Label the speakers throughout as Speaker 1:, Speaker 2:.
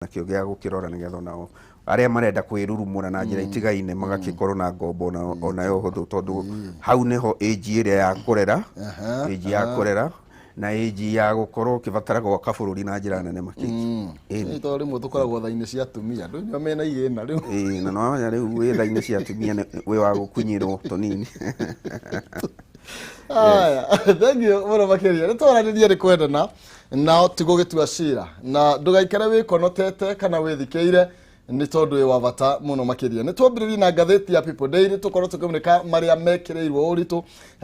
Speaker 1: Nakĩo gĩa gũkĩrora nĩgetha onao arĩa marenda kwĩrurumũra na njĩra itigaine magagĩkorwo na ngombo onayo hũthũ, tondũ hau nĩho age ĩrĩa ya kũrera, age ya kũrera na age ya gũkorwo ũkĩbatara gwaka bũrũri na njĩra nene makĩria. Ĩni.
Speaker 2: Ĩ, tondũ rĩmwe tũkoragwo tha-inĩ cia atumia, andũ nĩo mena igĩna rĩu.
Speaker 1: Ĩĩ, na nĩwamenya rĩu wĩ tha-inĩ cia atumia wĩ wa gũkunyĩrwo tũnini.
Speaker 2: Aya, thank you mũno makĩria. Nĩ twaranĩria nĩ kwendana na ti gũgĩtua cira, na ndũgaikare wĩkonotete kana wĩthikĩire, nĩ tondũ wĩ wa bata mũno makĩria. Nĩ twambĩrĩrie na ngathĩti ya People Daily, tũkorwo tũkĩmũrĩka marĩa mekĩrĩirwo ũritũ,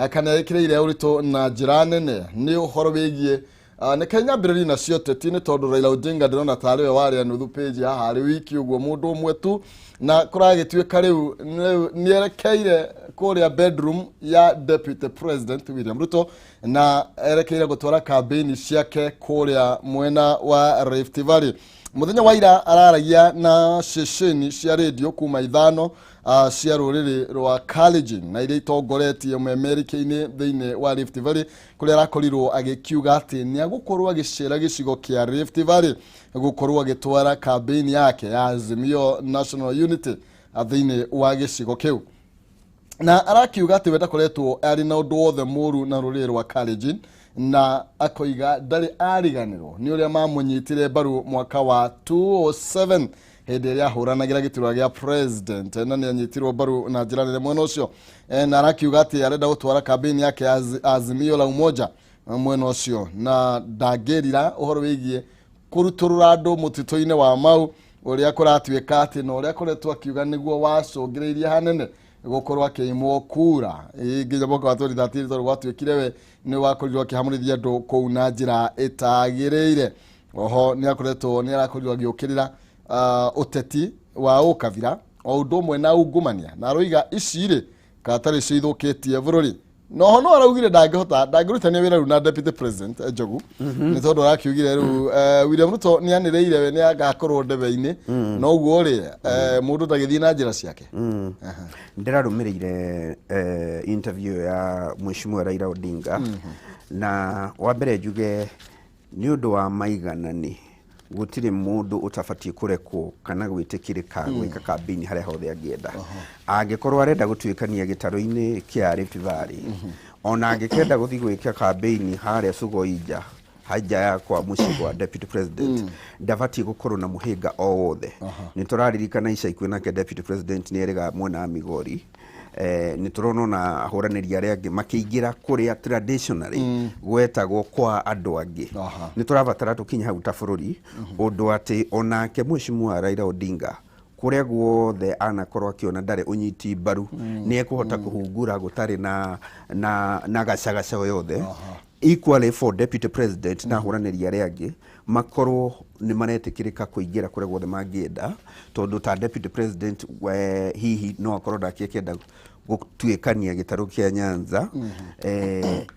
Speaker 2: kana ĩkĩrĩire ũritũ na njĩra nene nĩ ũhoro wĩgiĩ. Nĩ kanyambĩrĩrie nacio teti, nĩ tondũ Raila Odinga ndĩrona tarĩ we warĩa nuthu page haha arĩ wiki ũguo, mũndũ ũmwe tu, na kũragĩtuĩka rĩu nĩerekeire kũrĩa bedroom ya Deputy President William Ruto, na erekeire gũtwara kambĩini ciake kũrĩa mwena wa Rift Valley. Mũthenya wa ira araragia na ceceni cia rĩndio kuma 5 cia rũrĩrĩ rwa Kalenjin na iria itongoretie ũmemerekia-inĩ thĩinĩ wa Rift Valley, kũrĩa arakorirwo agĩkiuga atĩ nĩ agũkorwo agĩcera gĩcigo kĩa Rift Valley gũkorwo agĩtwara kambĩini yake ya Azimio National Unity thĩinĩ wa gĩcigo kĩu, na arakiuga atĩ we ndakoretwo arĩ na ũndũ wothe mũru na rũrĩrĩ rwa Kalenjin, na akoiga ndarĩ ariganĩrwo nĩ ũrĩa mamũnyitire mbaru mwaka wa 207 hĩndĩ ĩrĩa ahũranagĩra gĩturwa gĩa president, na nĩ anyitirwo mbaru na njĩra nene mwena ũcio. Na arakiuga atĩ arenda gũtwara kambĩini yake ya Azimio la Umoja mwena ũcio, na ndangĩrira ũhoro wĩgiĩ kũrutũrũra andũ mũtitũ-inĩ wa Mau, ũrĩa kũratuĩka atĩ na ũrĩa akoretwo akiuga nĩguo wacũngĩrĩirie hanene gũkorwo akĩimwo kura nginya mwaka wa 2013, tondũ gwatuĩkire we nĩ wakorirwo akĩhamũrithia andũ kũu na njĩra ĩtagĩrĩire. Oho nĩ akoretwo nĩ arakorirwo agĩũkĩrĩra ũteti wa ũkabira o ũndũ ũmwe na ungumania, na aroiga ici rĩ katarĩ cio ithũkĩtie bũrũri. Noho no araugire ndangĩhota, ndangĩrutania wĩra rĩu na Deputy President Njogu, nĩ tondũ arakiugire rĩu William Ruto nĩ anĩrĩire we nĩ agakorwo ndebe-inĩ, noguo rĩ mũndũ ndagĩthiĩ na njĩra ciake.
Speaker 1: Ndĩrarũmĩrĩire interview ya Mheshimiwa Raila Odinga, na wa mbere njuge nĩ ũndũ wa maiganani, gũtirĩ mũndũ ũtabatiĩ kũrekwo kana gwĩtĩkĩrĩka gwĩka kambĩini harĩa hothe angĩenda. Angĩkorwo arenda gũtuĩkania gĩtarũ-inĩ kĩa Rift Valley, ona angĩkenda gũthiĩ gwĩka kambĩini harĩa Sugoinja haja ya kwa mũciĩ kwa Deputy President, ndabatiĩ gũkorwo na mũhĩnga o wothe. Nĩ tũraririkana ica ikuhĩ nake Deputy President nĩ erĩga mwena wa Migori, nĩ tũrona ona ahũranĩri arĩa angĩ makĩingĩra kũrĩa traditionally gwetagwo kwa andũ angĩ. Nĩ tũrabatara tũkinye hau ta bũrũri, ũndũ atĩ onake Mheshimiwa Raila Odinga kũrĩa guothe anakorwo akĩona ndarĩ ũnyiti mbaru, nĩ ekũhota kũhungura gũtarĩ na gacagaca o yothe. Equally for Deputy President na ahũranĩri arĩa angĩ makorwo nĩ maretĩkĩrĩka kũingĩra kũrĩa guothe mangĩenda, tondũ ta Deputy President we, hihi no akorwo ndakĩenda gũtuĩkania gĩtarũ kĩa Nyanza,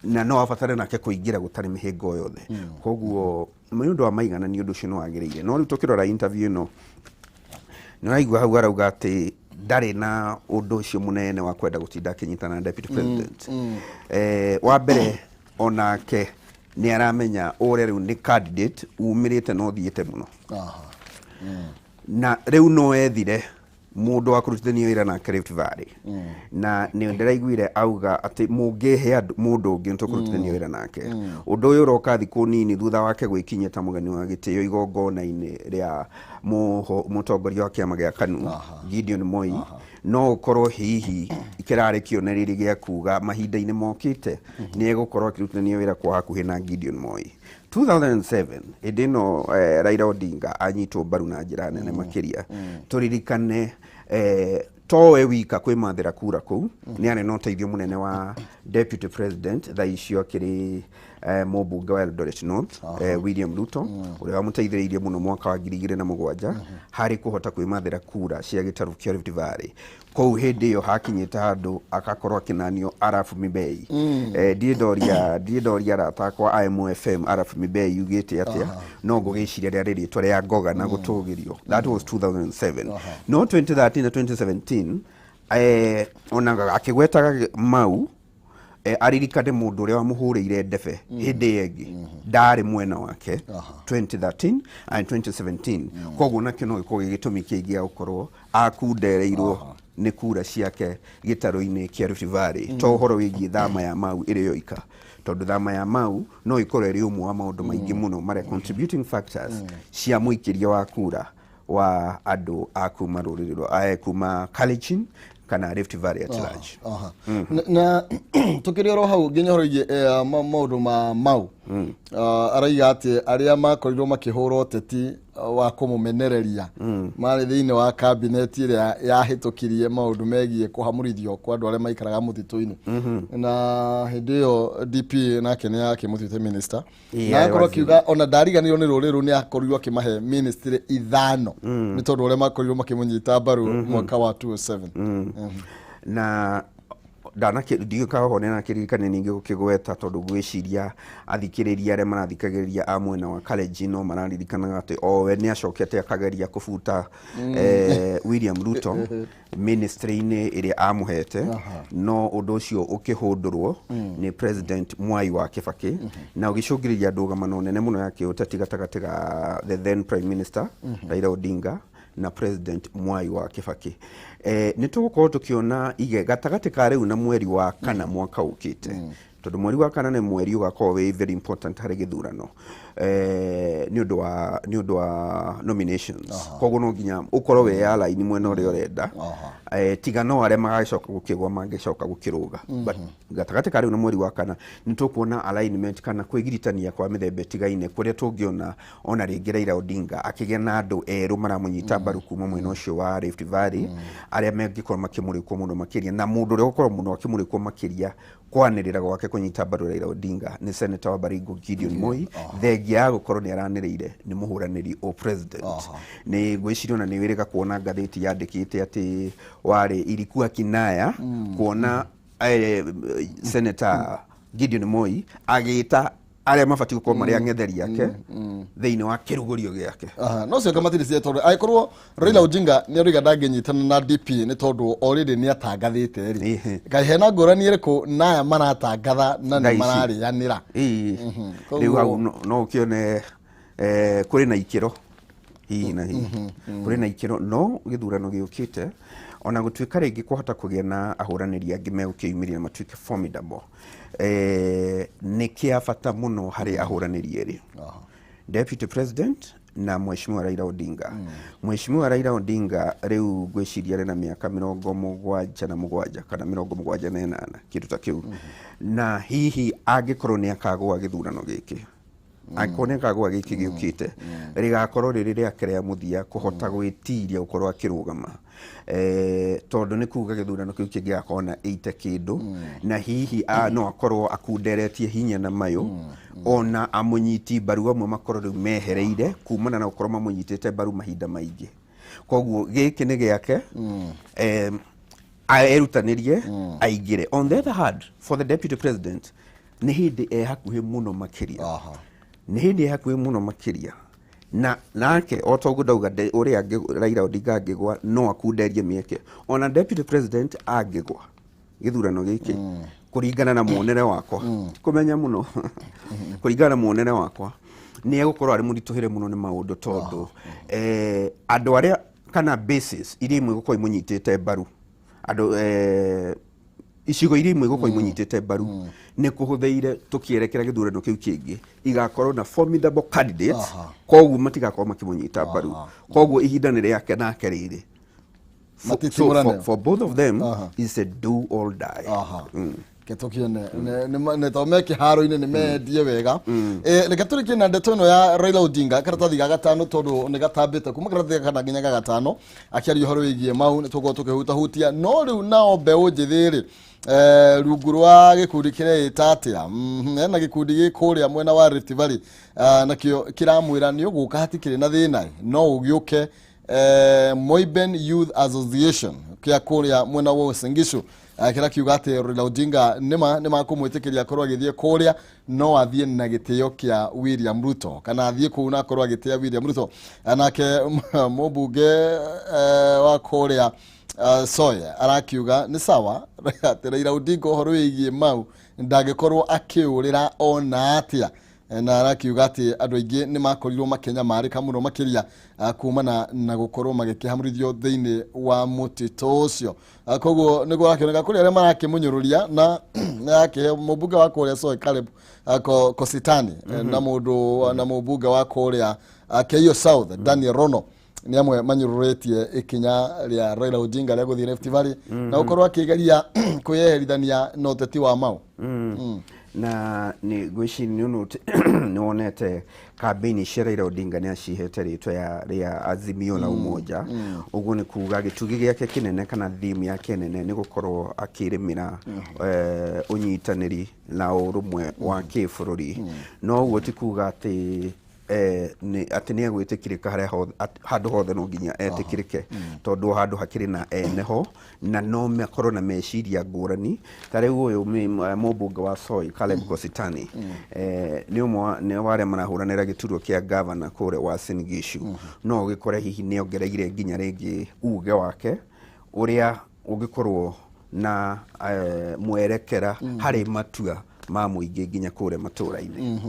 Speaker 1: na no abatare nake kũingĩra gũtarĩ mĩhĩnga o yothe. Koguo nĩ ũndũ wa maiganani, ũndũ ũcio nĩ wagĩrĩire. No rĩu tũkĩrora interview ĩno, nĩ ũraigua hau arauga atĩ ndarĩ na ũndũ ũcio mũnene wa kwenda gũtinda akĩnyitana na Deputy President. Wa mbere onake nĩ aramenya ũrĩa rĩu nĩ candidate umĩrĩte na ũthiĩte mũno, na rĩu no ethire mũndũ wa kũrutithania wĩra nake Rift Valley, na nĩ ndĩraiguire auga atĩ mũngĩhe mũndũ ũngĩ nĩ tũkũrutithania wĩra nake. Ũndũ ũyũ ũroka thikũ nini thutha wake gwĩkinyia ta mũgeni wa gĩtĩo igongona-inĩ rĩa mũtongoria wa kĩama gĩa KANU Gideon Moi. No ũkorwo hihi kĩrarĩ kĩonereria gĩa kuga mahinda-inĩ mokĩte nĩ egũkorwo akĩrutithania wĩra kwa hakuhĩ na Gideon Moi. 2007 hĩndĩ ĩno Raila Odinga anyitwo mbaru na njĩra nene makĩria, tũririkane towe wika kwĩmathĩra kura kũu, nĩ arĩ na ũteithio mũnene wa Deputy President thaa icio akĩrĩ mũmbunge wa Eldoret North, William Ruto, ũrĩa wamũteithĩrĩirie mũno mwaka wa 2007 harĩ kũhota kwĩmathĩra kura cia gĩtarũ kĩa Rift Valley. Kũu hĩndĩ ĩyo hakinyĩte handũ akakorwo akĩnanio Arap Mibei. Ndirĩ ndoria arata akwa a MFM Arap Mibei yugĩte atĩa, no ngũgĩciria rĩarĩ rĩtwa rĩa ngoga na gũtũgĩrio. That was 2007. No 2013 na 2017, ona akĩgwetaga Mau. Aririkane mũndũ ũrĩa wamũhũrĩire ndebe hĩndĩ ĩyo ĩngĩ ndarĩ mwena wake 2013 and 2017. Koguo nakĩo no gĩkorwo gĩ gĩtũmi kĩngĩ gĩa gũkorwo akundereirwo nĩ kura ciake gĩtarũ-inĩ kĩa Rift Valley, to ũhoro wĩgiĩ thama ya Mau ĩrĩ yoika, tondũ thama ya Mau no ĩkorwo ĩrĩ ũmwe wa maũndũ maingĩ mũno marĩa contributing factors cia mũikĩria wa kura wa andũ a kuma rũrĩrĩ rwa kuma Kalenjin kana Rift Valley at large.
Speaker 2: Aha. Na tukĩrĩ oro hau nginya ũhoro wĩgiĩ maũndũ ma Mau, araiga atĩ arĩa makorirwo makĩhũra ũteti wa kũmũmenereria marĩ thĩinĩ wa kabineti ĩrĩa yahĩtũkirie maũndũ megiĩ kũhamũrithio kwa andũ arĩa maikaraga mũtitũ-inĩ, na hĩndĩ ĩyo DP nake nĩ akĩmũtuĩte minister na
Speaker 1: arĩ
Speaker 2: akorwo
Speaker 1: waziri.
Speaker 2: Akiuga ona ndariganĩirwo nĩ rũrĩrĩ rũu, nĩ akorirwo akĩmahe ministry ithano nĩ tondũ ũrĩa makorirwo makĩmũnyita mbaru mwaka wa 2007.
Speaker 1: Na ndiũkaga nĩ nakĩririkane ningĩ gũkĩgweta, tondũ ngwĩciria athikĩrĩria arĩa marathikagĩrĩria a mwena wa Kalenjin no mararirikanaga atĩ o we nĩ acokete akageria kũbuta William Ruto ministry-inĩ ĩrĩa amũhete, no ũndũ ũcio ũkĩhũndũrwo nĩ President Mwai wa Kibaki na ũgĩcũngĩrĩria ndũgamano nene mũno ya kĩũteti gatagatĩ ga the then Prime Minister Raila Odinga na President Mwai wa Kibaki. Nĩ tũgũkorwo tũkĩona ige gatagatĩ ka rĩu na mweri wa kana mwaka ũkĩte, tondũ mweri wa kana nĩ mweri ũgakorwo wĩ very important harĩ gĩthurano nĩ ũndũ wa nominations. Koguo no nginya ũkorwo wĩ ya laini mwena ũrĩa ũrenda, tiga no arĩa magagĩcoka gũkĩgwa mangĩcoka gũkĩrũga, but gatagatĩ ka rĩu na mweri wa kana nĩ tũkuona alignment kana kwĩgiritania kwa mĩthemba ĩtigaine, kũrĩa tũngĩona ona rĩngĩ Raila Odinga akĩgĩa na andũ erũ maramũnyita mbaru kuma mwena ũcio wa Rift Valley, arĩa mangĩkorwo makĩmũrĩkwo mũno makĩria, na mũndũ ũrĩa ũgũkorwo mũno akĩmũrĩkwo makĩria kwanĩrĩra gwake kũnyita mbaru Raila Odinga nĩ Senator wa Baringo Gideon Moi, thengia ya gũkorwo nĩ aranĩrĩire nĩ mũhũranĩri o president. Nĩ ngwĩciria ona nĩ wĩrĩga kuona ngathĩti yandĩkĩte atĩ warĩ ilikuwa kinaya kuona Senator Gideon Moi agĩta arĩa mabatiĩ gũkorwo marĩ ang'etheri ake thĩinĩ wa kĩrugũrio gĩake.
Speaker 2: Aha, no cio matirĩ cia, tondũ angĩkorwo Raila Odinga nĩ arauga ndangĩnyitana na DP nĩ tondũ already nĩ atangathĩte rĩ, kaĩ hena ngũrani ĩrĩkũ na aya maratangatha na
Speaker 1: Thaa
Speaker 2: nĩ
Speaker 1: ici.
Speaker 2: mararĩanĩra?
Speaker 1: Rĩu hau no ũkĩone kũrĩ na ikĩro hihi na hihi kũrĩ na ikĩro, no gĩthurano gĩũkĩte, ona gũtuĩka rĩngĩ kwahota kũgĩa na ahũranĩri angĩ megũkĩyumĩria na matuĩke formidable, nĩ kĩa bata mũno harĩ ahũranĩri erĩ, Deputy President na Mheshimiwa Raila Odinga. Mheshimiwa Raila Odinga rĩu ngwĩciria arĩ na mĩaka 77 kana 78, kĩndũ ta kĩu, na hihi angĩkorwo nĩ akagũa gĩthurano gĩkĩ, angĩkorwo nĩ akagũa gĩkĩ gĩũkĩte, rĩgakorwo rĩrĩ rĩake rĩa mũthia kũhota gwĩtiria gũkorwo akĩrũgama, tondũ nĩ kuga gĩthurano kĩu kĩngĩ agakorwo na 80 kĩndũ, na hihi no akorwo akunderetie hinya na mayũ, ona amũnyiti mbaru amwe makorwo rĩu mehereire kumana na gũkorwo mamũnyitĩte mbaru mahinda maingĩ. Koguo gĩkĩ nĩ gĩake, erutanĩrie aingĩre. On the other hand, for the Deputy President, nĩ hĩndĩ e hakuhĩ mũno makĩria, nĩ hĩndĩ e hakuhĩ mũno makĩria, na nake o ta ũguo ndauga ũrĩa Raila Odinga angĩgwa no akunderie mĩeke, ona Deputy President angĩgwa gĩthurano gĩkĩ, kũringana na muonere wakwa, ti kũmenya mũno, kũringana na muonere wakwa, nĩ egũkorwo arĩ mũritũhĩre mũno nĩ maũndũ, tondũ andũ arĩa kana bases iria imwe gũkorwo imũnyitĩte mbaru, andũ icigo iria imwe gũkorwo imũnyitĩte mbaru nĩ kũhũthĩire tũkĩerekera gĩthurano kĩu kĩngĩ igakorwo na formidable candidates. Koguo matigakorwo makĩmũnyita mbaru, koguo ihinda nĩ rĩake nake rĩrĩ. So
Speaker 2: Matitigũrane.
Speaker 1: for both of them is a do or die.
Speaker 2: Ke tũkĩone nĩ to me kĩharo-inĩ nĩ mendie wega. Reke tũrĩkie na ndeto ĩno ya Raila Odinga, karatathi ga gatano, tondũ nĩ gatambĩte kuma karatathi ga kana nginya ga gatano akĩaria ũhoro wĩgiĩ mau nĩ tũgũkorwo tũkĩhutahutia. No rĩu nao mbeũ njĩthĩ rĩ, rungu rwa gĩkundi kĩreĩta atĩa? Hena gĩkundi gĩ kũrĩa mwena wa Rift Valley, nakĩo kĩramwĩra nĩ ũgũka, hatikĩrĩ na thĩna, no ũgĩũke. Moiben Youth Association kĩa kũrĩa mwena wa Uasin Gishu, kĩrĩa kiuga atĩ Raila Odinga nĩma nĩ makũmwĩtĩkĩria akorwo agĩthiĩ kũrĩa, no athiĩ na gĩtĩo kĩa William Ruto, kana athiĩ kũu na akorwo agĩtĩa William Ruto. Nake mũmbunge wa kũrĩa Soy arakiuga nĩ sawa atĩ Raila Odinga ũhoro wĩgiĩ mau ndangĩkorwo akĩũrĩra ona atĩa, na arakiuga atĩ andũ aingĩ nĩ makorirwo makĩnyamarĩka mũno makĩria kumana na gũkorwo magĩkĩhamũrithio thĩinĩ wa mũtitũ ũcio. Koguo nĩguo arakĩoneka kũrĩ arĩa marakĩmũnyũrũria na nĩarakĩhe mũmbunge wa kũrĩa Soy Caleb Kositani na mũndũ na mũmbunge wa kũrĩa Keio South Daniel Rono nĩ amwe manyũrũrĩtie ikinya rĩa Raila Odinga rĩa gũthiĩ Rift Valley na gũkorwo akĩgeria kwĩyeherithania na ũteti wa mau.
Speaker 1: Na nĩ ngwĩciria nĩ wonete kambĩini cia Raila Odinga nĩ acihete rĩtwa rĩa Azimio la Umoja. Ũguo nĩ kuga gĩtugĩ gĩake kĩnene kana theme yake nene nĩ gũkorwo akĩrĩmĩra ũnyitanĩri na ũrũmwe wa kĩbũrũri. No ũguo ti kuga atĩ atĩ nĩ egwĩtĩkĩrĩka harĩa hothe, handũ hothe no nginya etĩkĩrĩke, tondũ handũ hakĩrĩ na ene ho na no makorwo na meciria ngũrani. Ta rĩu ũyũ mũmbunge wa Soy Caleb Kositany nĩ ũmwe nĩ wa arĩa marahũranĩra gĩturwa kĩa gavana kũrĩa Uasin Gishu. No ũgĩkore hihi nĩ ongereire nginya rĩngĩ uge wake ũrĩa ũngĩkorwo na mwerekera harĩ matua ma mũingĩ nginya kũrĩa matũra-inĩ.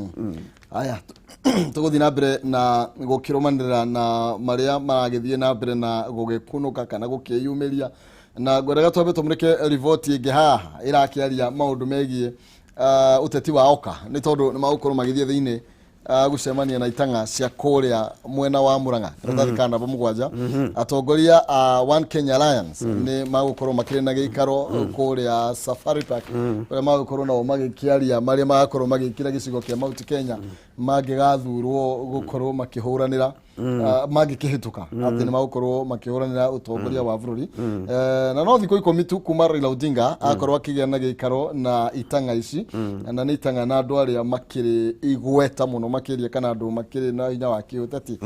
Speaker 2: Aya, tũgũthiĩ na mbere na gũkĩrũmanĩrĩra na marĩa maragĩthiĩ na mbere na gũgĩkunũka kana gũkĩyumĩria, na ngwendaga twambe tũmũrĩke riboti ĩngĩ haha ĩrakĩaria maũndũ megiĩ ũteti wa Oka, nĩ tondũ nĩ magũkorwo magĩthiĩ thĩinĩ gũcemania na itang'a cia kũrĩa mwena wa Murang'a karatathi ka namba 7. Atongoria a One Kenya Alliance nĩ magũkorwo makĩrĩ na gĩikaro kũrĩa Safari Park, kũrĩa magũkorwo nao magĩkĩaria marĩa magakorwo magĩkĩra gĩcigo kĩa Mount Kenya mangĩgathurwo gũkorwo makĩhũranĩra, mangĩkĩhĩtũka atĩ nĩ magũkorwo makĩhũranĩra ũtongoria wa bũrũri. Na no thikũ 10 tu kuma Raila Odinga akorwo akĩgĩa na gĩikaro na itang'a ici, na nĩ itang'a na andũ arĩa makĩrĩ igweta mũno makĩria kana andũ makĩrĩ na hinya wa kĩũteti,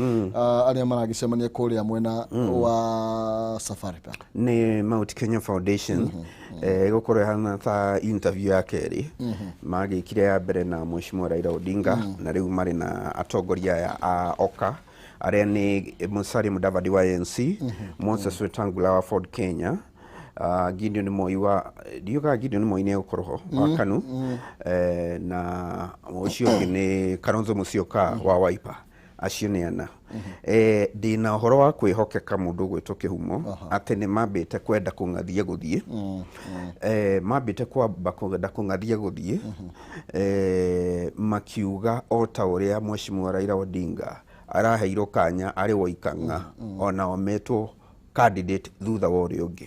Speaker 2: arĩa maragĩcemania kũrĩa mwena wa Safari Park.
Speaker 1: Nĩ Mount Kenya Foundation ĩgũkorwo ĩhana ta interview ya kerĩ. Magĩkire ya mbere na Mheshimiwa Raila Odinga, na rĩu marĩ na atongoria aya a Oka arĩa nĩ Musalia Mudavadi wa ANC, Moses Wetangula wa Ford Kenya, Gideon Moi wa ndiugaga Gideon Moi nĩ egũkorwo ho wa KANU, na ũcio ũngĩ nĩ Kalonzo Musyoka wa Wiper. Acio nĩ ana. Ndĩna ũhoro wa kwĩhokeka mũndũ ũgwĩtwo Kĩhumo atĩ nĩ mambĩte kwenda kũng'athia gũthiĩ, mambĩte kwamba kwenda kũng'athia gũthiĩ, makiuga o ta ũrĩa Mheshimiwa Raila Odinga araheirwo kanya arĩ woikang'a, onao metwo candidate thutha wa ũrĩa ũngĩ.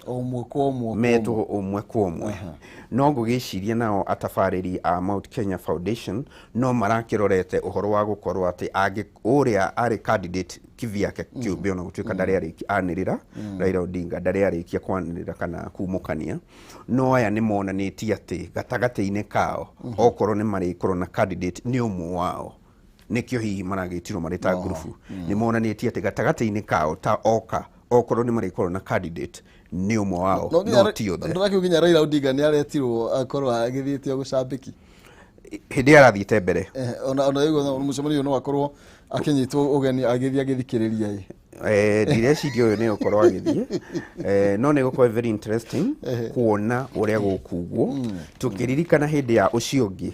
Speaker 2: Ũmwe kwa ũmwe.
Speaker 1: Metwo ũmwe kwa ũmwe. No ngũgĩciria nao atabarĩri a Mount Kenya Foundation no marakĩrorete ũhoro wa gũkorwo atĩ angĩ ũrĩa arĩ candidate kivyake kĩũmbe, ona gũtuĩka ndarĩ arĩkia anĩrĩra, Raila Odinga ndarĩ arĩkia kwanĩrĩra kana kumũkania, no aya nĩ monanĩtie atĩ gatagatĩ-inĩ kao okorwo nĩ marĩkorwo na candidate nĩ ũmwe wao. Nĩkĩo hihi maragĩtirwo marĩ ta ngurubu. Nĩ monanĩtie atĩ gatagatĩ-inĩ kao ta Oka okorwo nĩ marĩkorwo na candidate nĩ ũmwe wao, no ti othe.
Speaker 2: Ndĩrakiuga nginya Raila Odinga nĩ aretirwo akorwo agĩthiĩte gũcambĩki
Speaker 1: hĩndĩ ĩyo arathiĩte mbere.
Speaker 2: Ona rĩu mũcemanio no akorwo akĩnyitwo ũgeni agĩthiĩ agĩthikĩrĩria ĩ.
Speaker 1: Ndireciria ũyũ nĩ gũkorwo agĩthiĩ, no nĩ gũkorwo very interesting kuona ũrĩa gũkugwo, tũkĩririkana hĩndĩ ya ũcio ũngĩ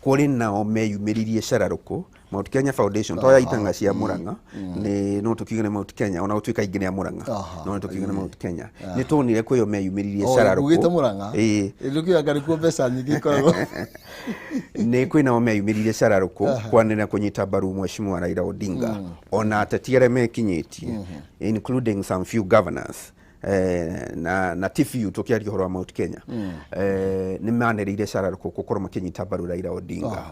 Speaker 1: kũrĩ nao meyumĩririe cararũkũ. Mount Kenya Foundation to ya itanga cia Murang'a, nĩ no tũkiuge nĩ Mount Kenya, ona gũtuĩka aingĩ nĩ a Murang'a, no nĩ tũkiuge nĩ Mount Kenya. Nĩ tuonire kwĩyo meyumĩririe cararũkũ.
Speaker 2: Ugĩte Murang'a?
Speaker 1: Ĩĩ.
Speaker 2: Ndũkiuga ngarĩ mbeca nyingĩ ikoragwo.
Speaker 1: Nĩ kwĩnao meyumĩririe cararũkũ kwanĩrĩra kũnyita mbaru Mheshimiwa Raila Odinga, ona ateti arĩa mekinyĩtie, including some few governors, na ti few tũkĩaria ũhoro wa Mount Kenya, nĩ manĩrĩire cararũkũ gũkorwo makĩnyita mbaru Raila Odinga.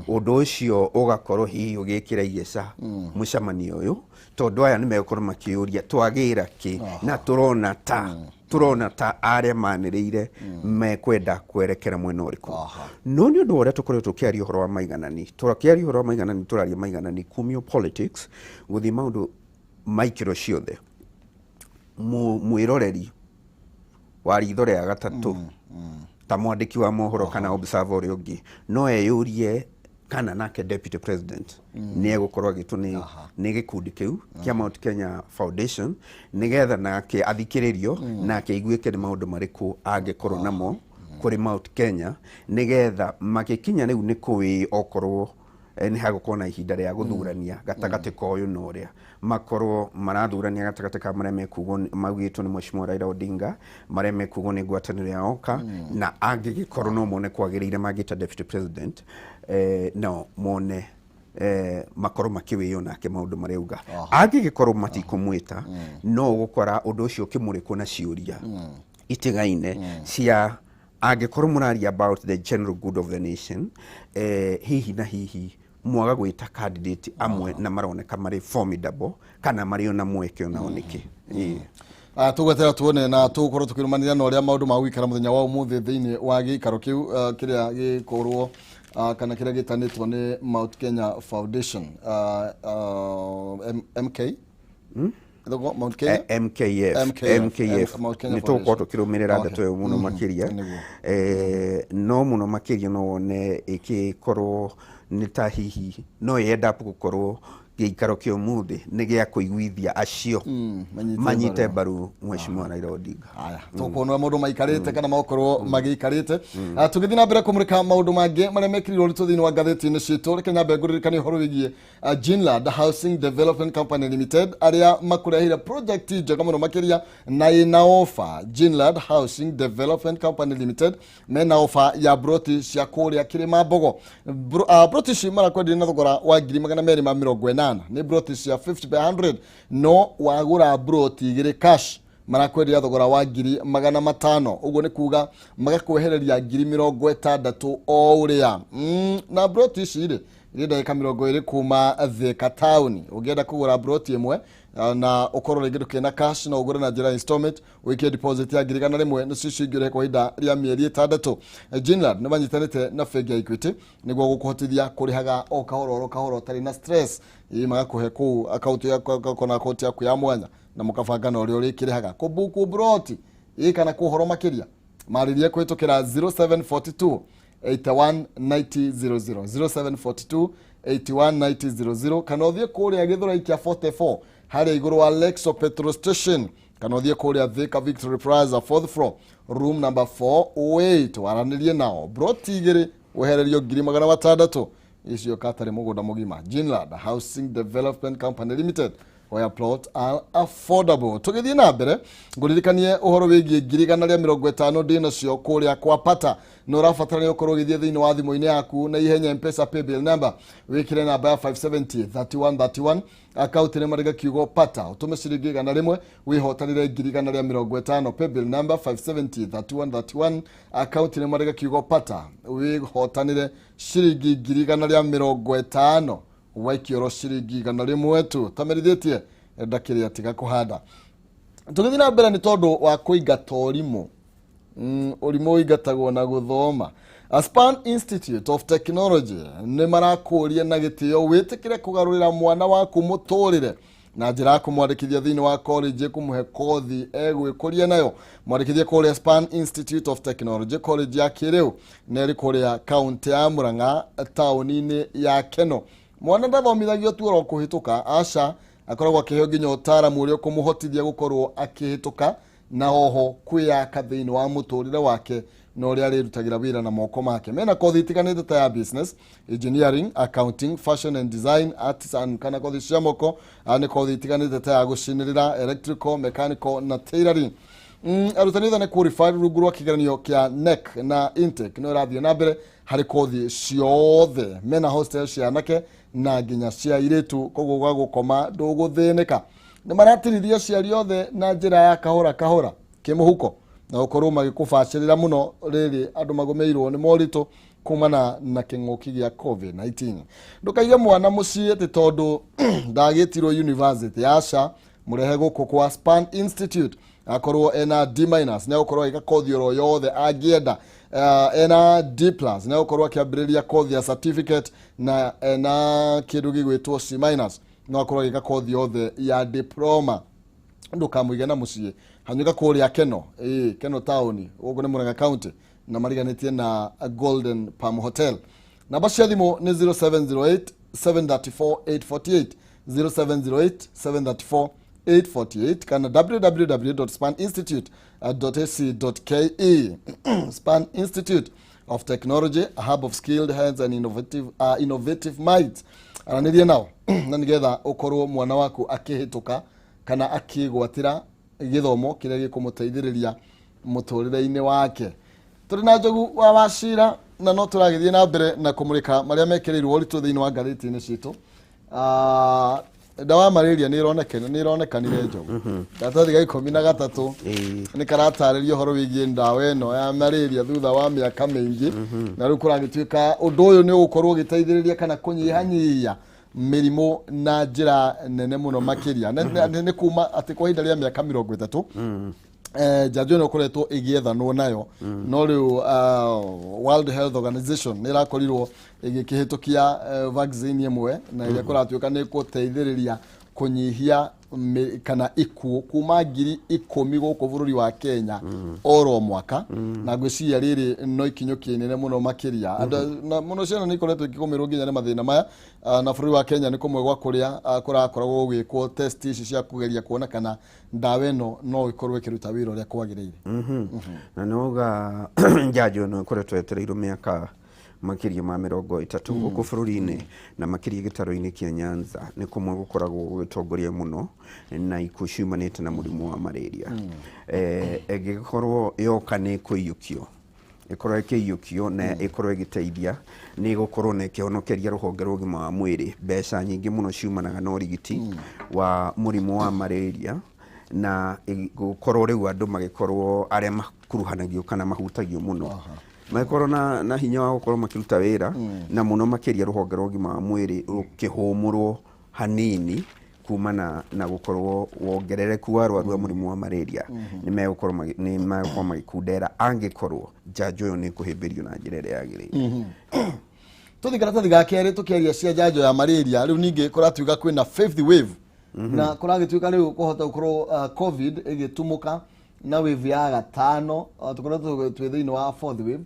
Speaker 1: Ũndũ ũcio ũgakorwo hihi ũgĩkĩra igeca mũcemanio ũyũ, tondũ aya nĩ megũkorwo makĩũria twagĩra kĩ, na tũrona ta arĩa manĩrĩire mekwenda kwerekera mwena ũrĩkũ. No nĩ ũndũ wa ũrĩa tũkoretwo tũkĩaria ũhoro wa maiganani, tũrakĩaria ũhoro wa maiganani, tũraria maiganani kumio politics gũthiĩ maũndũ ma ikĩro ciothe. Mwĩroreri wa ritho rĩa gatatũ ta mwandĩki wa mohoro kana observer ũrĩa ũngĩ no eyũrie Kana nake deputy president nĩ egũkorwo agĩtwo nĩ gĩkundi kĩu kĩa Mount Kenya Foundation, nĩgetha nake athikĩrĩrio, nake aiguĩke nĩ maũndũ marĩkũ angĩkorwo namo kũrĩ Mount Kenya, nĩgetha magĩkinya rĩu nĩ kũĩ okorwo nĩ hagũkorwo na ihinda rĩa gũthurania gatagatĩ ka ũyũ na ũrĩa makorwo marathurania, gatagatĩ ka marĩa mekugwo maugĩtwo nĩ Mheshimiwa Raila Odinga, marĩa mekugwo nĩ ngwatanĩro ya OKA, na angĩgĩkorwo no mone kwagĩrĩire mangĩta deputy president, no mone makorwo makĩwĩo nake maũndũ marĩa auga. Angĩgĩkorwo matikũmwĩta, no ũgũkora ũndũ ũcio ũkĩmũrĩkwo na ciũria itigaine cia angĩkorwo mũraria about the general good of the nation, hihi na hihi mwaga gwĩta candidate amwe na maroneka marĩ formidable kana marĩ ona mweke onao nĩkĩ? Ĩĩ.
Speaker 2: Tũgwetera tuone na tũgũkorwo tũkĩrũmanĩrĩra na ũrĩa maũndũ magũikara mũthenya wa ũmũthĩ thĩinĩ wa gĩikaro kĩu kĩrĩa gĩkorwo kana kĩrĩa gĩtanĩtwo nĩ Mount Kenya Foundation, MK Ĩtagwo Mount Kenya.
Speaker 1: MKF.
Speaker 2: MKF.
Speaker 1: MKF.
Speaker 2: Mount Kenya
Speaker 1: nĩ tũgũkorwo
Speaker 2: Foundation.
Speaker 1: tũkĩrũmĩrĩra ndeto ĩyo mũno makĩria. No mũno makĩria no wone ĩkĩkorwo nĩ ta hihi no end up gũkorwo gĩikaro kĩa ũmũthĩ nĩ gĩa kũiguithia acio
Speaker 2: manyite
Speaker 1: manyite mbaru Mheshimiwa Raila Odinga.
Speaker 2: Aya, tũkuona ũrĩa maũndũ maikarĩte kana magokorwo magĩikarĩte. Tũgĩthiĩ na mbere kũmũrĩka maũndũ mangĩ marĩa mekĩrirwo ũritũ thĩinĩ wa ngathĩti-inĩ citũ, reke nyambe ngũririkanie ũhoro wĩgiĩ Ginland Housing Development Company Limited, arĩa makũrehire project njega mũno makĩria na ĩna offer. Ginland Housing Development Company Limited mena offer ya broti cia kũrĩa Kĩrĩma Mbogo. Broti ici marakwenderia na thogora wa 280,000, nĩ broti cia 50 by 100, no wagũra broti igĩrĩ cash marakwenderia thogora wa 500,000. Ũguo nĩ kuga magakwehereria 60,000 o ũrĩa. Na broti ici rĩ irĩ ndagĩka 20 kuma Thika taũni. Ũngĩenda kũgũra broti ĩmwe na ũkorwo rĩngĩ ndũkĩrĩ na cash, no ũgũre na njĩra ya installment, ũikie deposit ya 100,000, nĩcio icio ingĩ ũrĩhe kwa ihinda rĩa mĩeri 6. Ginland nĩ manyitanĩte na bengi ya Equity nĩguo gũkũhotithia kũrĩhaga o kahora oro kahora ũtarĩ na stress. Ĩ magakũhe kũu akaunti yaku na akaunti yaku ya mwanya na mũkabanga na ũrĩa ũrĩkĩrĩhaga kũbuku broti ĩ kana kũhoro makĩria marĩrie kũhĩtũkĩra 0742 81 90 00, 0742 81 90 00, kana ũthiĩ kũrĩa Gĩthũrai kĩa 44 harĩa igũrũ wa Lexo petrol station, kana ũthiĩ kũrĩa Thika Victory Plaza, fourth floor, room number 408, waranĩrie nao. Broti igĩrĩ wehererio 600,000 icio katarĩ mũgũnda mũgima. Ginland Housing Development Company Limited, where plot are affordable. Tũgĩthiĩ na mbere ngũririkanie ũhoro wĩgiĩ 150,000 ndĩnacio kũrĩa kwa Pata. Nĩ ũrabatara ũkorwo ũgĩthiĩ thĩinĩ wa thimũ-inĩ yaku na ihenya M-Pesa paybill number, wĩkĩre namba ya 570 31 31, akaunti nĩ marĩga kiugo Pata, ũtũme ciringi 100 wĩhotanĩre 150,000. Paybill number 570 31 31, akaunti nĩ marĩga kiugo Pata, wĩhotanĩre ciringi 150,000, waikioro ciringi 100 tu tamerithĩtie ndakĩrĩa tiga kũhanda. Tũgĩthiĩ na mbere, nĩ tondũ wa kũingata ũrimũ. Ũrimũ ũingatagwo na gũthoma. Aspan Institute of Technology nĩ marakũria na gĩtĩo wĩtĩkĩre kũgarũrĩra mwana waku mũtũrĩre na njĩra ya kũmwandĩkithia thĩinĩ wa college kũmũhe kothi egwĩkũria nayo. Mwandĩkithie kũrĩa Span Institute of Technology, college ya kĩrĩu na ĩrĩ kũrĩa kaunti ya Murang'a, taũni-inĩ ya Keno. Mwana ndathomithagio tu oro kũhĩtũka, aca, akoragwo akĩheo nginya ũtaaramu ũrĩa ũkũmũhotithia gũkorwo akĩhĩtũka na oho kwĩyaka thĩinĩ wa mũtũrĩre wake na ũrĩa arĩrutagĩra wĩra na moko make. Mena kothi itiganĩte ta ya business, engineering, accounting, fashion and design, arts and kana kothi cia moko. Nĩ kothi itiganĩte ta ya gũcinĩrĩra, electrical, mechanical na tailoring. Arutani othe nĩ qualified rungu rwa kĩgeranio kĩa NEC na intake no ĩrathiĩ na mbere harĩ kothi ciothe. Mena hostel cia anake na nginya cia airĩtu, koguo gwa gũkoma ndũgũthĩnĩka. Nĩ maratirithia aciari othe na njĩra ya kahora kahora kĩmũhuko na gũkorwo magĩkũbacĩrĩra mũno rĩrĩ andũ magũmĩirwo nĩ moritũ kumana na kĩng'ũki gĩa COVID-19. Ndũkaige mwana mũciĩ atĩ tondũ ndagĩtirwo university, aca, mũrehe gũkũ kwa Span Institute. Akorwo ena D minus nĩ agũkorwo agĩka kothi oro yothe angĩenda. Ena D plus nĩ agũkorwo akĩambĩrĩria kothi ya certificate, na ena kĩndũ gĩgwĩtwo C minus no akorwo agĩka kothi yothe ya diploma. Ndũkamũige na mũciĩ, hanyũka kũrĩa Keno, ĩĩ, Keno taũni, gũkũ nĩ Murang'a County na mariganĩtie na Golden Palm Hotel. Namba cia thimũ nĩ 0708 734 848, 0708 734 848 kana www.spaninstitute.ac.ke. Span Institute of Technology, a hub of skilled hands and innovative minds. Aranĩria nao na nĩgetha ũkorwo mwana waku akĩhĩtũka kana akĩgwatĩra gĩthomo kĩrĩa gĩkũmũteithĩrĩria mũtũrĩre-inĩ wake. Tũrĩ na Njogu wa Wacira na no tũragĩthiĩ na mbere na kũmũrĩka marĩa mekĩrĩirwo ũritũ thĩinĩ wa ngathĩti-inĩ citũ. Ndawa ya malaria nĩ ĩronekanire, Njogu. Karatathi ga 13 nĩ karatarĩria ũhoro wĩgiĩ ndawa ĩno ya malaria thutha wa mĩaka mĩingĩ, na rĩu kũragĩtuĩka ũndũ ũyũ nĩ ũgũkorwo ũgĩteithĩrĩria kana kũnyihanyihia mĩrimũ na njĩra nene mũno makĩria. Nĩ kuma atĩ kwa ihinda rĩa mĩaka 30 njanjo ĩno ĩkoretwo ĩgĩethanwo nayo, no rĩu World Health Organization nĩ ĩrakorirwo ĩgĩkĩhĩtũkia vaccine ĩmwe na ĩrĩa kũratuĩka nĩ kũteithĩrĩria kũnyihia kana ikuũ kuma 10,000 gũkũ bũrũri wa Kenya oro mwaka. Na ngwĩciria rĩrĩ no ikinyũkia inene mũno makĩria. Na mũno ciana nĩ ikoretwo ikĩgũmĩrwo nginya nĩ mathĩna maya. Na bũrũri wa Kenya nĩ kũmwe gwa kũrĩa kũrakoragwo gũgĩkwo test ici cia kũgeria kuona kana ndawa ĩno no ĩkorwo ĩkĩruta wĩra ũrĩa kwagĩrĩire.
Speaker 1: Na nĩ wauga njanjo ĩno ĩkoretwo yetereirwo mĩaka makĩria ma 30 gũkũ bũrũri-inĩ, na makĩria gĩtarũ-inĩ kĩa Nyanza nĩ kũmwe gũkoragwo gũgĩtongoria mũno na ikuũ ciumanĩte na mũrimũ wa malaria. Ĩngĩkorwo yoka nĩ ĩkũiyũkio, ĩkorwo ĩkĩiyũkio na ĩkorwo ĩgĩteithia, nĩ ĩgũkorwo na ĩkĩhonokeria rũhonge rwa ũgima wa mwĩrĩ mbeca nyingĩ mũno ciumanaga na ũrigiti wa mũrimũ wa malaria, na gũkorwo rĩu andũ magĩkorwo arĩa makuruhanagio kana mahutagio mũno magĩkorwo na hinya wa gũkorwo makĩruta wĩra, na mũno makĩria rũhonge rwa ũgima wa mwĩrĩ rũkĩhũmũrwo hanini kumana na gũkorwo wongerereku wa arwaru a mũrimũ wa malaria. Nĩ megũkorwo magĩkundera angĩkorwo njanjo ĩyo nĩ ĩkũhĩmbĩrio na njĩra ĩrĩa yagĩrĩire.
Speaker 2: Tũthiĩ karatathi ga kerĩ tũkĩaria cia njanjo ya malaria. Rĩu ningĩ kũratuĩka kwĩna fifth wave, na kũragĩtuĩka rĩu kũhota gũkorwo COVID ĩgĩtumũka na wave ya gatano. Tũkoretwo twĩ thĩinĩ wa fourth wave.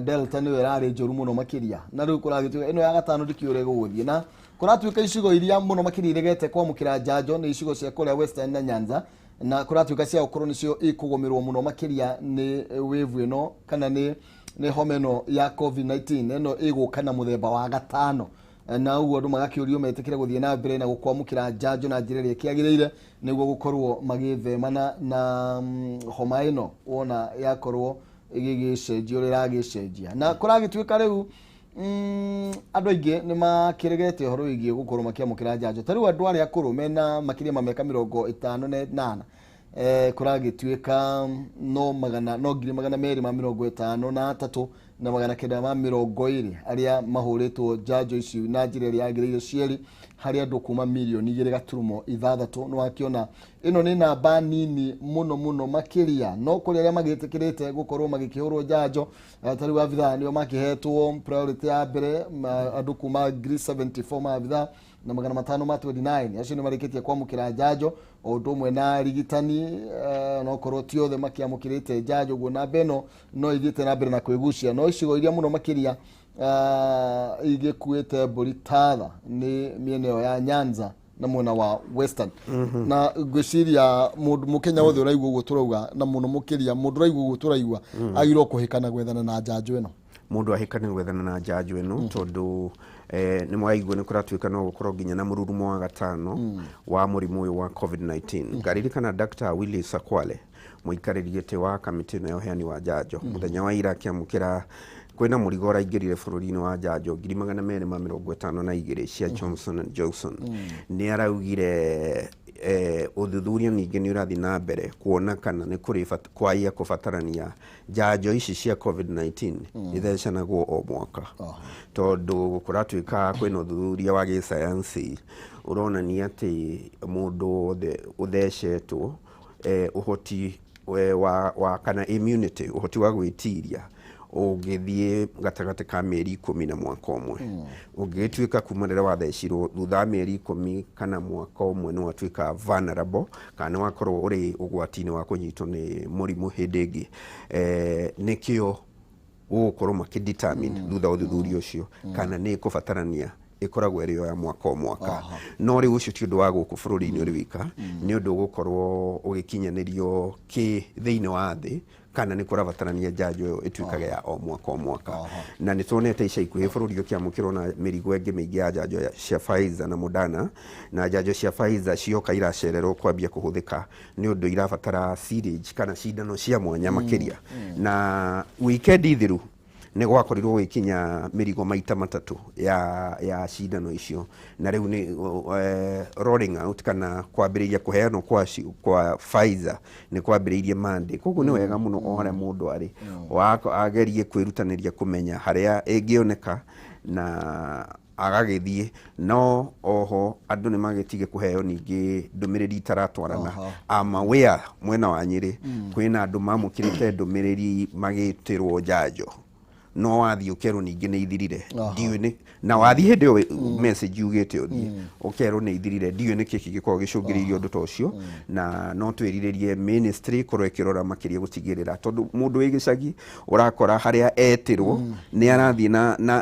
Speaker 2: Delta nĩyo ĩrarĩ njũru mũno makĩria, na rĩu kũragĩtuĩka ĩno ya gatano ndikĩũĩ ũrĩa ĩgũgũthiĩ. Na kũratuĩka icigo iria mũno makĩria iregete kwamũkĩra njanjo nĩ icigo cia kũrĩa Western na Nyanza, na kũratuĩka cia gũkorwo nĩcio ikũgũmĩrwo mũno makĩria nĩ wave ĩno kana nĩ homa ĩno ya COVID-19 ĩno ĩgũka na mũthemba wa gatano. Na ũguo andũ magakĩũrio metĩkĩre gũthiĩ na mbere na gũkwamũkĩra njanjo na njĩra ĩrĩa ĩkĩagĩrĩire nĩguo gũkorwo magĩthemana na homa ĩno wona yakorwo ĩgĩgĩcenjia ũrĩa ĩragĩcenjia. Na kũragĩtuĩka rĩu andũ aingĩ nĩ makĩregete ũhoro wĩgiĩ gũkorwo makĩamũkĩra njanjo. Ta rĩu andũ arĩa akũrũ mena makĩria ma mĩaka 58, kũragĩtuĩka no magana no 253,920 arĩa mahũrĩtwo njanjo ici na njĩra ĩrĩa yagĩrĩire cierĩ harĩ andũ kuma mirioni 2.6. Nĩ wakĩona ĩno nĩ namba nini mũno mũno makĩria, no kũrĩ arĩa magĩtĩkĩrĩte gũkorwo magĩkĩhũrwo njanjo. Ta rĩu abithaa nĩo makĩhetwo priority ya mbere, andũ kuma 74 maabithaa na 529 acio nĩ marĩkĩtie kwamũkĩra njanjo, o ũndũ ũmwe na arigitani, nokorwo ti othe makĩamũkĩrĩte njanjo. Ũguo namba ĩno no ithiĩte na mbere na kwĩgucia, no icigo iria mũno makĩria igĩkuĩte mbũri tatha nĩ mĩena ĩyo ya Nyanza na mwena wa Western. Na ngwĩciria mũndũ mũkenya wothe ũraigua ũguo tũrauga, na mũno mũkĩria mũndũ ũraigua ũguo tũraigua, agĩrĩirwo kũhĩkana gwethana na njanjo ĩno.
Speaker 1: Mũndũ ahĩkane gwethana na njanjo ĩno, tondũ nĩ mwaigua nĩ kũratuĩka no gũkorwo nginya na mũrurumo wa gatano wa mũrimũ ũyũ wa COVID-19. Ngaririkana Dr. Willis Akwale, mũikarĩri gĩtĩ wa kamĩtĩ ĩno ya ũheani wa njanjo, mũthenya wa ira akĩamũkĩra kwĩna mũrigo ũraingĩrire bũrũri-inĩ wa njanjo 252,000 cia Johnson and Johnson. Nĩ araugire ũthuthuria ningĩ nĩ ũrathiĩ na mbere kuona kana nĩ kũrĩ kwaia kũbatarania njanjo ici cia COVID-19 ithecanagwo o mwaka, tondũ kũratuĩka kwĩna ũthuthuria wa gĩsayansi ũronania atĩ mũndũ wothe ũthecetwo, ũhoti wa kana immunity, ũhoti wa gwĩtiria, ũngĩthiĩ gatagatĩ ka mĩeri 10 na mwaka ũmwe. Ũngĩgĩtuĩka kuma rĩrĩa wathecirwo, thutha wa mĩeri 10 kana mwaka ũmwe nĩ watuĩka vulnerable kana nĩ wakorwo ũrĩ ũgwati-inĩ wa kũnyitwo nĩ mũrimũ hĩndĩ ĩngĩ, nĩkĩo Gũgũkorwo makĩ-determine thutha wa ũthuthuria ũcio kana nĩ ĩkũbatarania ĩkoragwo ĩrĩ o ya mwaka o mwaka. No rĩu ũcio ti ũndũ wa gũkũ bũrũri-inĩ ũrĩ wika, nĩ ũndũ ũgũkorwo ũgĩkinyanĩrio kĩ thĩinĩ wa thĩ kana nĩ kũrabatarania njanjo ĩyo ĩtuĩkage ya o mwaka o mwaka. Na nĩ tuonete ica ikuhĩ bũrũri ũkĩamũkĩrwo na mĩrigo ĩngĩ mĩingĩ ya njanjo cia Pfizer na Moderna, na njanjo cia Pfizer cioka iracererwo kwambia kũhũthĩka nĩ ũndũ irabatara syringe kana cindano cia mwanya makĩria. Na wikendi thiru nĩ gwakorirwo gũgĩkinya mĩrigo maita matatũ ya cindano icio, na rĩu nĩ rolling out kana kwambĩrĩria kũheanwo kwa Pfizer nĩ kwambĩrĩirie Monday. Koguo nĩ wega mũno o harĩa mũndũ arĩ agerie kwĩrutanĩria kũmenya harĩa ĩngĩoneka na agagĩthiĩ. No oho andũ nĩ magĩtige kũheo ningĩ ndũmĩrĩri itaratwarana. I'm aware mwena wa Nyĩrĩ kwĩna andũ mamũkĩrĩte ndũmĩrĩri magĩtĩrwo njanjo, no wathiĩ ũkerwo ningĩ nĩ ithirire. Ndiũĩ nĩ na wathiĩ hĩndĩ ĩyo message yugĩte ũthiĩ ũkerwo nĩ ithirire. Ndiũĩ nĩkĩ kĩngĩkorwo gĩcũngĩrĩirie ũndũ ta ũcio, na no twĩrirĩrie ministry ĩkorwo ĩkĩrora makĩria gũtigĩrĩra, tondũ mũndũ wĩ gĩcagi ũrakora harĩa etĩrwo nĩ arathiĩ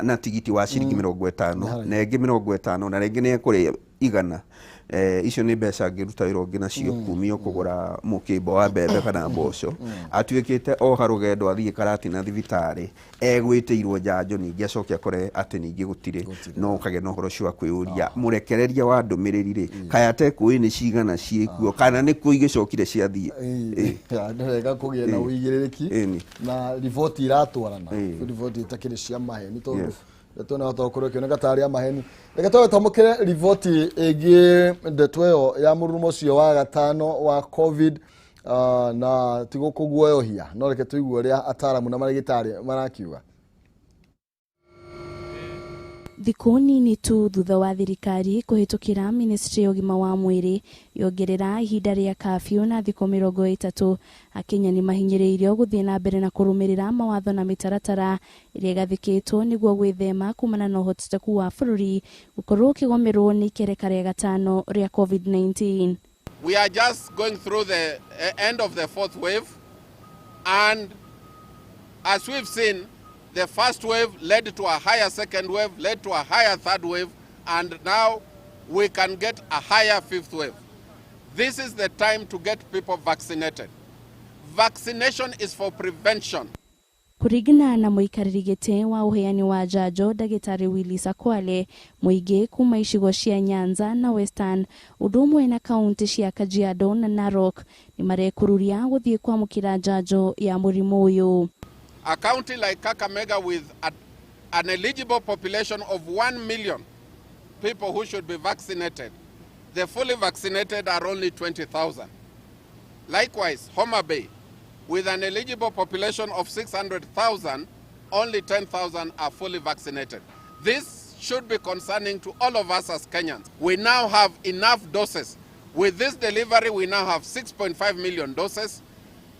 Speaker 1: na tigiti wa ciringi 50 na ĩngĩ 50 na rĩngĩ nĩ ekũrĩa 100. Icio nĩ mbeca angĩruta wĩra ũngĩ nacio kumio kũgũra mũkĩmbo wa mbembe kana mboco. Atuĩkĩte oha rũgendo athiĩ Karatina thibitarĩ egwĩtĩirwo njanjo, ningĩ acoke akore atĩ ningĩ gũtirĩ. No ũkagĩa na ũhoro ũcio wa kwĩyũria mũrekereria wa ndũmĩrĩri rĩ, kaya atekũĩ nĩ cigana ciĩkuo kana nĩ kũ igĩcokire ciathiĩ.
Speaker 2: Nĩ wega kũgĩa na ũigĩrĩrĩki na riboti iratwarana, riboti itakĩrĩ cia maheni, tondũ ndeto no tokorwo ĩkĩoneka tarĩ ya maheni. Reke twabe twamũkĩre riboti ĩgiĩ ndeto ĩyo ya mũrurumo ũcio wa gatano wa COVID, na ti gũkũguoyohia, no reke tũigue ũrĩa ataramu na marĩgĩtarĩ marakiuga.
Speaker 3: Thikũ nini tu thutha wa thirikari kũhĩtũkĩra ministry ya ũgima wa mwĩrĩ yongerera ihinda rĩa kafyu na thikũ 30, Akenya nĩ mahinyĩrĩirio gũthiĩ na mbere na kũrũmĩrĩra mawatho na mĩtaratara ĩrĩa ĩgathĩkĩtwo nĩguo gwĩthema kumana na ũhotekeku wa bũrũri gũkorwo ũkĩgomerwo nĩ ikereka rĩa gatano rĩa COVID-19.
Speaker 4: We are just going through the end of the fourth wave, and as we've seen, the first wave led to a higher second wave, led to a higher third wave, and now we can get a higher fifth wave. This is the time to get people vaccinated. Vaccination is for prevention.
Speaker 3: Kũringana na mũikarĩri gĩtĩ wa ũheani wa njanjo ndagĩtarĩ Willis Akwale, mũingĩ kuma icigo cia Nyanza na Western ũndũ ũmwe na kaunti cia Kajiado na Narok nĩ marekururia gũthiĩ kwamũkĩra njanjo ya mũrimũ ũyũ.
Speaker 4: A county like Kakamega with an eligible population of 1 million people who should be vaccinated, the fully vaccinated are only 20,000. Likewise, Homa Bay, with an eligible population of 600,000, only 10,000 are fully vaccinated. This should be concerning to all of us as Kenyans. We now have enough doses. With this delivery, we now have 6.5 million doses.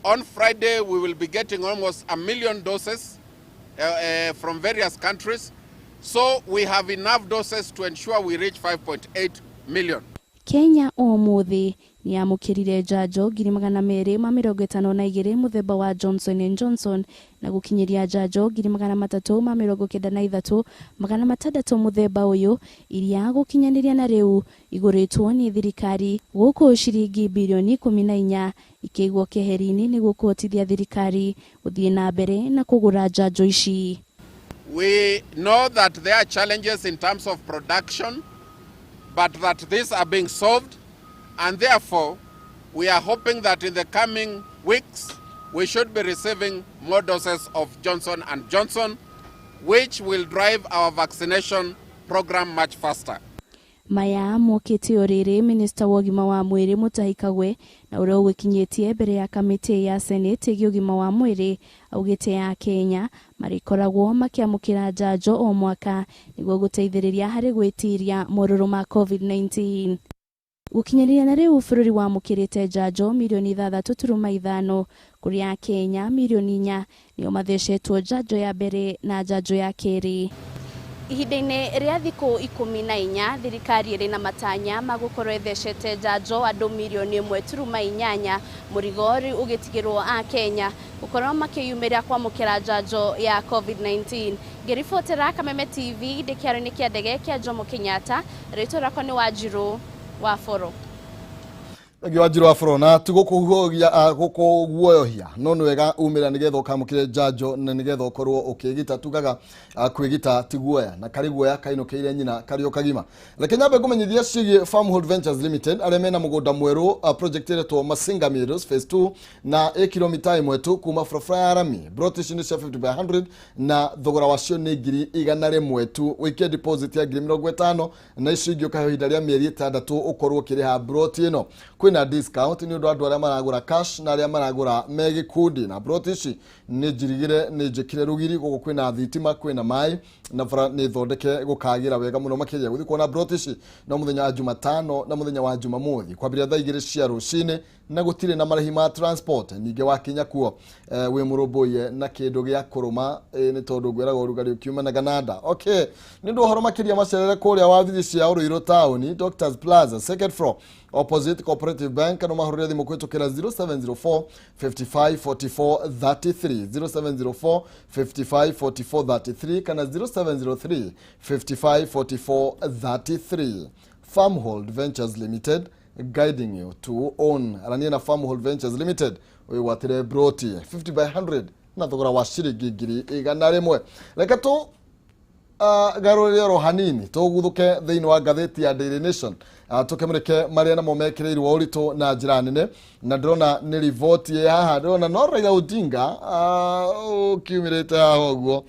Speaker 4: On Friday, we will be getting almost 1 million doses from various countries. So we have enough doses to ensure we reach 5.8 million.
Speaker 3: Kenya ũmũthĩ nĩyamũkĩrire njanjo 252,000 mũthemba wa Johnson and Johnson na gũkinyĩria njanjo 393,600 mũthemba ũyũ iria gũkinyanĩria na rĩu igũrĩtwo nĩ thirikari gũkũ ciringi birioni 14 ikĩigwo keheri-inĩ nĩguo kũhotithia thirikari gũthiĩ na mbere na kũgũra njanjo ici.
Speaker 4: We know that there are challenges in terms of production, but that these are being solved, and therefore we are hoping that in the coming weeks we should be receiving more doses of Johnson and Johnson, which will drive our vaccination program much faster.
Speaker 3: Maya mokĩte o rĩrĩ minista wa ũgima wa mwĩrĩ Mutahi Kagwe na ũrĩa ũgĩkinyĩtie mbere ya kamĩtĩ ya Senate ĩgiĩ ũgima wa mwĩrĩ augĩte ya Kenya marĩkoragwo makĩamũkĩra njanjo o mwaka nĩguo gũteithĩrĩria harĩ gwĩtiria morũrũ ma COVID-19. Gũkinyanĩria na rĩu bũrũri wamũkĩrĩte njanjo mirioni 6.5 kũrĩa Kenya mirioni 4 nĩo mathecetwo njanjo ya mbere na njanjo ya kerĩ. Ihinda-inĩ rĩa thikũ 14, thirikari ĩrĩ na matanya ma gũkorwo ĩthecete njanjo andũ mirioni 1.8, mũrigo rĩu ũgĩtigĩrwo a Kenya gũkorwo makĩyumĩria kwamũkĩra njanjo ya COVID-19. Ngĩribotera Kameme TV ndĩ kĩharo-inĩ kĩa ndege kĩa Jomo Kenyatta, rĩtwa rĩakwa nĩ Wanjirũ wa Boro.
Speaker 2: Thengiũ, Wanjirũ wa Boro. Na ti gũkũguoyohia, no nĩ wega umĩra nĩgetha ũkamũkĩre njanjo na nĩgetha ũkorwo ũkĩgita. Tugaga kwĩgita ti guoya, na karĩ guoya kainũkĩire nyina karĩ o kagima. Reke nyambe ngũmenyithia ciĩgiĩ Farmhold Ventures Limited, arĩa mena mũgũnda mwerũ, project ĩretwo Masinga Meadows Phase 2, na ĩ kilomita 1 tu kuma barabara ya rami. Broti ici nĩ cia 50 by 100 na thogora wacio nĩ 100,000 tu. Wĩkie deposit ya 50,000 na icio ingĩ ũkaheo ihinda rĩa mĩeri 6 ũkorwo ũkĩrĩha broti ĩno. Kwĩna discount nĩ ũndũ wa andũ arĩa maragũra cash na arĩa maragũra me gĩkundi. Na broti ici nĩ njirigĩre, nĩ njĩkĩre rũgiri gũkũ, kwĩna thitima, kwĩna maĩ na bara nĩ thondeke gũkagĩra wega mũno makĩria. Gũthiĩ kuona broti ici no mũthenya wa Jumatano na mũthenya wa Jumamothi kwambĩrĩria thaa 2 cia rũcinĩ, na gũtirĩ na marĩhi ma transport. Ningĩ wakinya kuo wĩ mũrũmbũiye na kĩndũ gĩa kũrũma, nĩ tondũ ngwĩraga ũrugarĩ ũkiuma na gananda. Okay, nĩ ũndũ ũhoro makĩria macerere kũrĩa wabici cia Ũrũirũ taũni, Doctors Plaza, second floor, opposite Cooperative Bank. No mahũrĩre thimũ kũhĩtũkĩra 0704 55 44 33, 0704 55 44 33 kana 0703 55 44 33. Farmhold Ventures Limited, guiding you to own. Arania na Farmhold Ventures Limited wĩgwatĩre broti 50 by 100 na thogora wa ciringi 100,000. Reke tu garũrĩre oro hanini, tũguthũke thĩinĩ wa ngathĩti ya Daily Nation, tũkĩmũrĩke marĩa namo mekĩrĩirwo ũritũ na njĩra nene. Na ndĩrona nĩ riboti ĩ haha, ndĩrona no Raila Odinga ũkiumĩrĩte haha ũguo,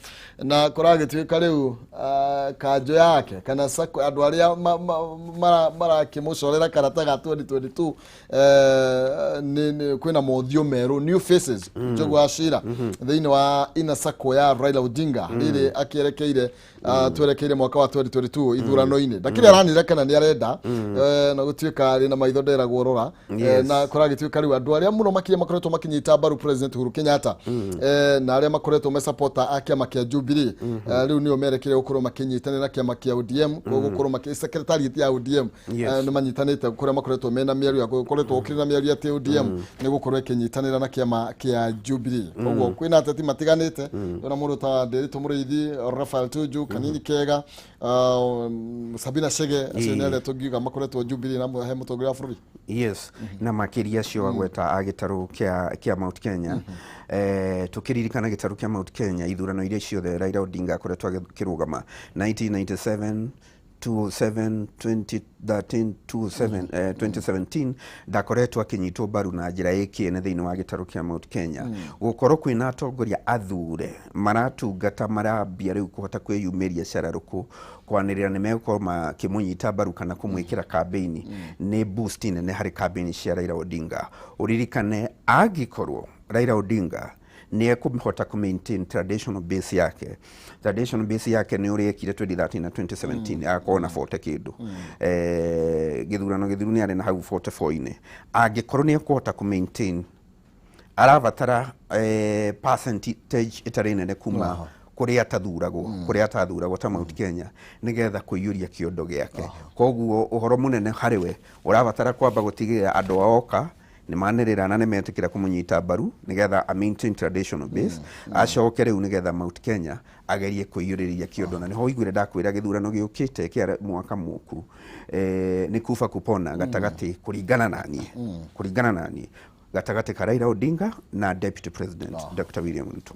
Speaker 2: na kũragĩtuĩka rĩu kanjũ yake kana sako andũ arĩa marakĩmũcorera karata ga 2022, kwĩna mothiũ merũ, new faces, Njogu wa Cira, thĩinĩ wa ina sako ya Raila Odinga rĩrĩ akĩerekeire, twerekeire mwaka wa 2022 ithurano-inĩ. Ndakĩrĩ aranĩra kana nĩ arenda, na gũtuĩka rĩ na maitho nderagwo rora. Na kũragĩtuĩka rĩu andũ arĩa mũno makĩria makoretwo makĩnyita mbaru President Uhuru Kenyatta, na arĩa makoretwo me supporter a kĩama kĩa Jubilee, rĩu nĩo merekeire gũkorwo makĩnyitanĩra na kĩama kĩa ODM, gũkorwo makĩ secretariat ya ODM. Nĩ manyitanĩte kũrĩa makoretwo mena mĩario ya gũkoretwo gũkĩrĩ na mĩario atĩ ODM nĩ gũkorwo ĩkĩnyitanĩra na kĩama kĩa Jubilee. Koguo kwĩna ateti matiganĩte, ona mũndũ ta Ndiritu Mũrĩithi, Raphael Tuju, Kanini Kega, Sabina Chege, acio nĩ arĩa tũngiuga makoretwo Jubilee na he mũtongoria wa bũrũri.
Speaker 1: Yes, na makĩria acio wagweta a gĩtarũ kĩa Mount Kenya. Tũkĩririkana gĩtarũ kĩa Mount Kenya, ithurano iria ciothe Raila Odinga akoretwo akĩrũgama, 1997, 2007, 2013, 27, 2017, ndakoretwo akĩnyitwo mbaru na njĩra ĩ kĩene thĩinĩ wa gĩtarũ kĩa Mount Kenya. Gũkorwo kwĩna atongoria athure maratungata marambia rĩu kũhota kwĩyumĩria cararũkũ kwanĩrĩra nĩ megũkorwo makĩmũnyita mbaru kana kũmwĩkĩra kambĩini nĩ boost nene harĩ kambĩini cia Raila Odinga. Ũririkane angĩkorwo Raila Odinga nĩ ekũhota kũ maintain traditional base yake, traditional base yake nĩ ũrĩa ekire 2013 na 2017, agakorwo na 40 kĩndũ, gĩthurano gĩthiru nĩ arĩ na hau 44-inĩ. Angĩkorwo nĩ ekũhota kũ maintain, arabatara percentage ĩtarĩ nene kuma kũrĩa atathuragwo, kũrĩa atathuragwo ta Mount Kenya, nĩgetha kũiyũria kĩondo gĩake. Koguo ũhoro mũnene harĩ we ũrabatara kwamba gũtigĩrĩra andũ a oka nĩ manĩrĩra na nĩ metĩkĩra kũmũnyita mbaru nĩgetha a maintain traditional base, acoke rĩu nĩgetha Mount Kenya agerie kũiyũrĩrĩria kĩondo. Na nĩho ũiguire ndakwĩra gĩthurano gĩũkĩte kĩa mwaka mũku, nĩ kuba kupona gatagatĩ, kũringana na niĩ gatagatĩ ka Raila Odinga na Deputy President Dr. William Ruto.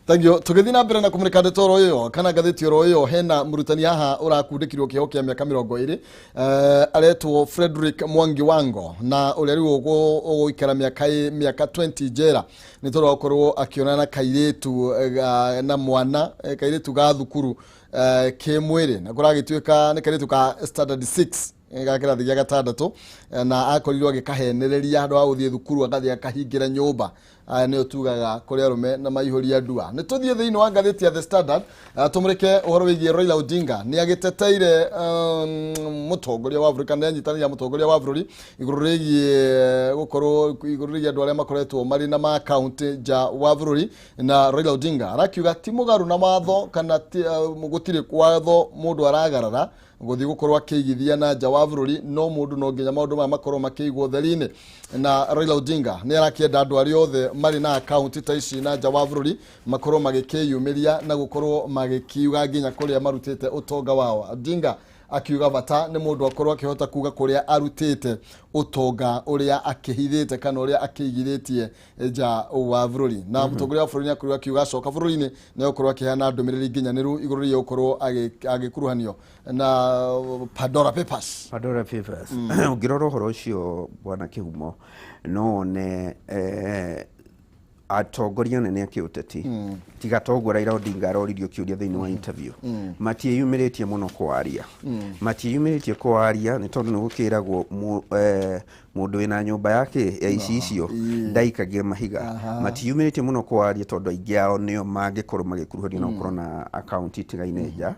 Speaker 2: Thank you. Tũgĩthiĩ na mbere na kũmũrĩka ndeto oro ĩyo kana ngathĩti oro ĩyo, hena mũrutani haha ũrakundĩkirwo kĩoho kĩa mĩaka 20, aretwo Frederick Mwangi Wango, na ũrĩa rĩu ũgũikara mĩaka 20 njera nĩ tondũ wa gũkorwo akĩonana na kairĩtu, na mwana, kairĩtu ga thukuru, kĩmwĩrĩ. Na kũragĩtuĩka nĩ kairĩtu ka standard 6, ga kĩrathi gĩa gatandatũ, na akorirwo agĩkahenereria handũ ha gũthiĩ thukuru agathiĩ akahingĩra nyũmba. Aya nĩo tugaga kũrĩ arũme na maihũria ndua. Nĩ tũthiĩ thĩinĩ wa ngathĩti ya The Standard, tũmũrĩke ũhoro wĩgiĩ Raila Odinga. Nĩ agĩteteire mũtongoria wa bũrũri kana nĩ anyitanĩire na mũtongoria wa bũrũri igũrũ rĩgiĩ gũkorwo igũrũ rĩgiĩ andũ arĩa makoretwo marĩ na maakaunti nja wa bũrũri. Na Raila Odinga arakiuga ti mũgarũ na watho kana gũtirĩ watho mũndũ aragarara gũthiĩ gũkorwo akĩigithia na nja wa bũrũri, no mũndũ no nginya maũndũ maya makorwo makĩigwo ũtheri-inĩ. Na Raila Odinga nĩ arakĩenda andũ arĩa othe marĩ na akaunti ta ici na nja wa bũrũri makorwo magĩkĩyumĩria na gũkorwo magĩkiuga nginya kũrĩa marutĩte ũtonga wao. Odinga akiuga bata nĩ mũndũ akorwo akĩhota kuga kũrĩa arutĩte ũtonga ũrĩa akĩhithĩte kana ũrĩa akĩigithĩtie nja wa bũrũri. Na mũtongoria wa bũrũri nĩ akorirwo akiuga acoka bũrũri-inĩ nĩ egũkorwo akĩheana ndũmĩrĩri nginyanĩru igũrũ rĩgiĩ gũkorwo agĩkuruhanio na Pandora Papers.
Speaker 1: Pandora Papers. Ũngĩrora ũhoro ũcio bwana Kĩhumo, no wone atongoria anene a kĩũteti, tiga toguo Raila Odinga aroririo kĩũria thĩinĩ wa interview, matiĩyumĩrĩtie mũno kwaria. Matiĩyumĩrĩtie kwaria nĩ tondũ nĩ gũkĩragwo mũndũ wĩna nyũmba yake ya icicio ndaikagia mahiga. Matiĩyumĩrĩtie mũno kwaria tondũ aingĩ ao nĩo mangĩkorwo magĩkuruhanio na gũkorwo na akaunti itigaine nja.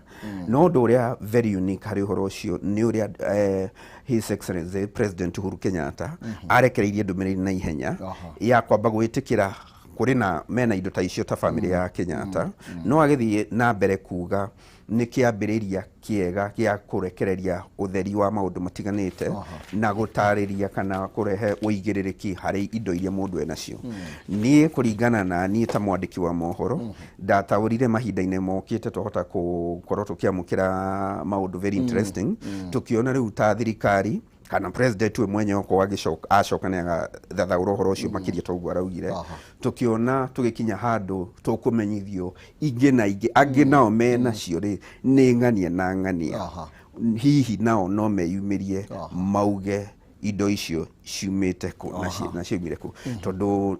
Speaker 1: No ũndũ ũrĩa very unique harĩ ũhoro ũcio nĩ ũrĩa His Excellency President Uhuru Kenyatta arekereirie ndũmĩrĩri na ihenya ya kwamba gwĩtĩkĩra kũrĩ na mena indo ta icio ta famĩlĩ ya Kenyatta, no agĩthiĩ na mbere kuga nĩ kĩambĩrĩria kĩega gĩa kũrekereria ũtheri wa maũndũ matiganĩte na gũtarĩria kana kũrehe ũigĩrĩrĩki harĩ indo iria mũndũ enacio. Niĩ kũringana na niĩ ta mwandĩki wa mohoro, ndataũrire mahinda-inĩ mokĩte twahota gũkorwo tũkĩamũkĩra maũndũ very interesting, tũkĩona rĩu ta thirikari kana president we mwenyewe okorwo agĩcoka acoka nĩ agathathaũra ũhoro ũcio makĩria toguo araugire, tũkĩona tũgĩkinya handũ tũkũmenyithio ingĩ na ingĩ angĩ nao menacio rĩ nĩ ng'ania na ng'ania, hihi nao no meyumĩrie mauge indo icio ciumĩte kũ na ciaumire kũ, tondũ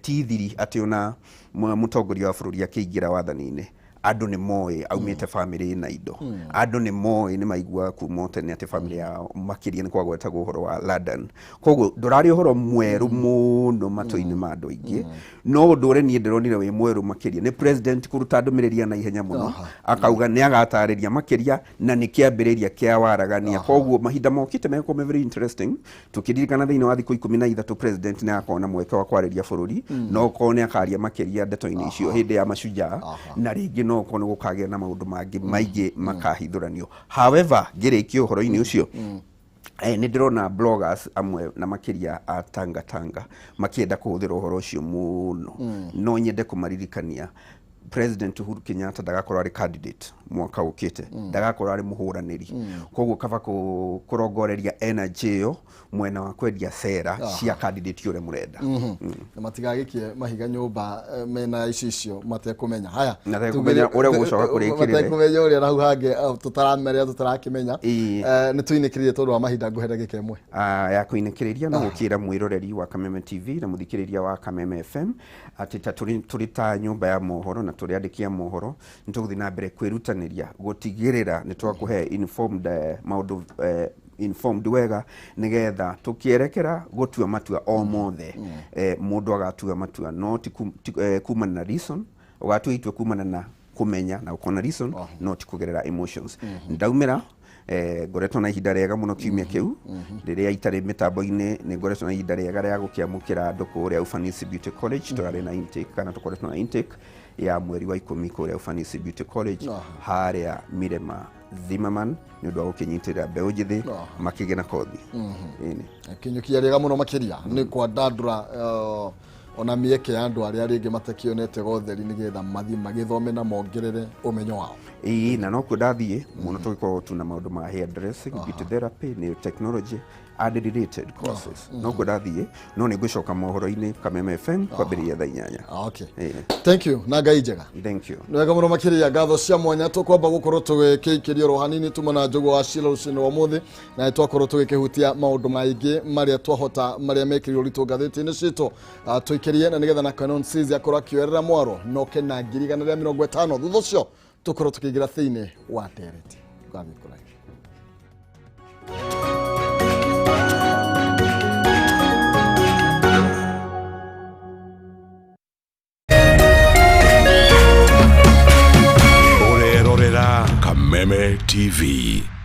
Speaker 1: ti thiri atĩ ona mũtongoria wa bũrũri akĩingĩra wathani-inĩ andũ nĩ moĩ aumĩte famĩlĩ ĩna indo. Andũ nĩ moĩ, nĩ maiguaga kuma tene atĩ famĩlĩ yao makĩria nĩ kwagwetagwo ũhoro wa London, koguo ndũrarĩ ũhoro mwerũ mũno matũ-inĩ ma andũ aingĩ. No ũndũ ũrĩa niĩ ndĩronire wĩ mwerũ makĩria nĩ president kũruta ndũmĩrĩri ya naihenya mũno, akauga nĩ agatarĩria makĩria na nĩ kĩambĩrĩria kĩa waragania. Koguo mahinda mokĩte megũkorwo me very interesting, tũkĩririkana thĩinĩ wa thikũ 13 president nĩ agakorwo na mweke wa kwarĩria bũrũri, no ũkorwo nĩ akaria makĩria ndeto-inĩ icio hĩndĩ ya mashujaa, na rĩngĩ no ũkorwo nĩ gũkagĩa na maũndũ mangĩ maingĩ makahithũranio. However, ngĩrĩkia ũhoro-inĩ ũcio, nĩ ndĩrona bloggers amwe na makĩria a Tanga Tanga makĩenda kũhũthĩra ũhoro ũcio mũno. No nyende kũmaririkania President Uhuru Kenyatta ndagakorwo arĩ candidate mwaka ũkĩte, ndagakorwo arĩ mũhũranĩri, koguo kaba kũrongoreria energy ĩyo mwena wa kwendia cera cia candidate ũrĩa mũrenda.
Speaker 2: Na matigagĩkie mahiga nyũmba mena icicio matekũmenya haya.
Speaker 1: Matekũmenya ũrĩa gũgũcoka kũrĩkĩrĩre.
Speaker 2: Matekũmenya ũrĩa na hau hangĩ tũtaramerera tũtarakĩmenya. Nĩ tũinĩkĩrĩrie tondũ wa mahinda, ngũhe ndagĩka ĩmwe.
Speaker 1: Ya kũinĩkĩrĩria no gũkĩra mwĩroreri wa Kameme TV na mũthikĩrĩria wa Kameme FM atĩ ta tũrĩ ta nyũmba ya mohoro na tũrĩ andĩki a mohoro nĩ tũgũthiĩ na mbere kwĩrutanĩria gũtigĩrĩra nĩ twakũhe informed maũndũ informed wega, nĩgetha tũkĩerekera gũtua matua o mothe, mũndũ agatua matua no ti kumana na reason, ũgatua itua kumana na kũmenya na gũkorwo na reason, no ti kũgerera emotions. Ndaumĩra ngoretwo na ihinda rĩega mũno kiumia kĩu rĩrĩa itarĩ mĩtambo-inĩ, nĩ ngoretwo na ihinda rĩega rĩa gũkĩamũkĩra andũ kũrĩa Ufanisi Beauty College. Tũrarĩ na intake kana tũkoretwo na intake ya mweri wa 10 kũrĩa Ufanisi Beauty College harĩa Mirema Zimmerman, nĩ ũndũ wa gũkĩnyitĩrĩra mbeũ njĩthĩ makĩgĩa na kothi. Ĩni.
Speaker 2: Kinyũkia rĩega mũno makĩria nĩ kwandandũra ona mĩeke ya andũ arĩa rĩngĩ matakĩonete gotheri nĩgetha mathiĩ magĩthome na mongerere ũmenyo wao.
Speaker 1: Ĩĩ, na nokuo ndathiĩ mũno, tũgĩkorwo tuna maũndũ ma hair dressing, beauty therapy, nail technology and related courses, nokuo ndathiĩ, no nĩ ngũcoka mohoro-inĩ Kameme FM kwambĩrĩria thaa 8.
Speaker 2: Thank you na Ngai njega.
Speaker 1: Thank you.
Speaker 2: Nĩ wega mũno makĩria, ngatho cia mwanya. Tũkwamba gũkorwo tũgĩkĩikĩria oro hanini tuma na Njogu wa Cira rũcinĩ rwa ũmũthĩ, na nĩ twakorwo tũgĩkĩhutia maũndũ maingĩ marĩa twahota marĩa mekĩrirwo ũritũ ngathĩti-inĩ citũ. Tũikĩrie na nĩgetha na Canon Cizi akorwo akĩoerera mwaro noke na 150,000, thutha ũcio tũkorwo tũkĩingĩra thĩinĩ wa ndereti. Ngathiĩ kũraihu.
Speaker 5: Kameme TV.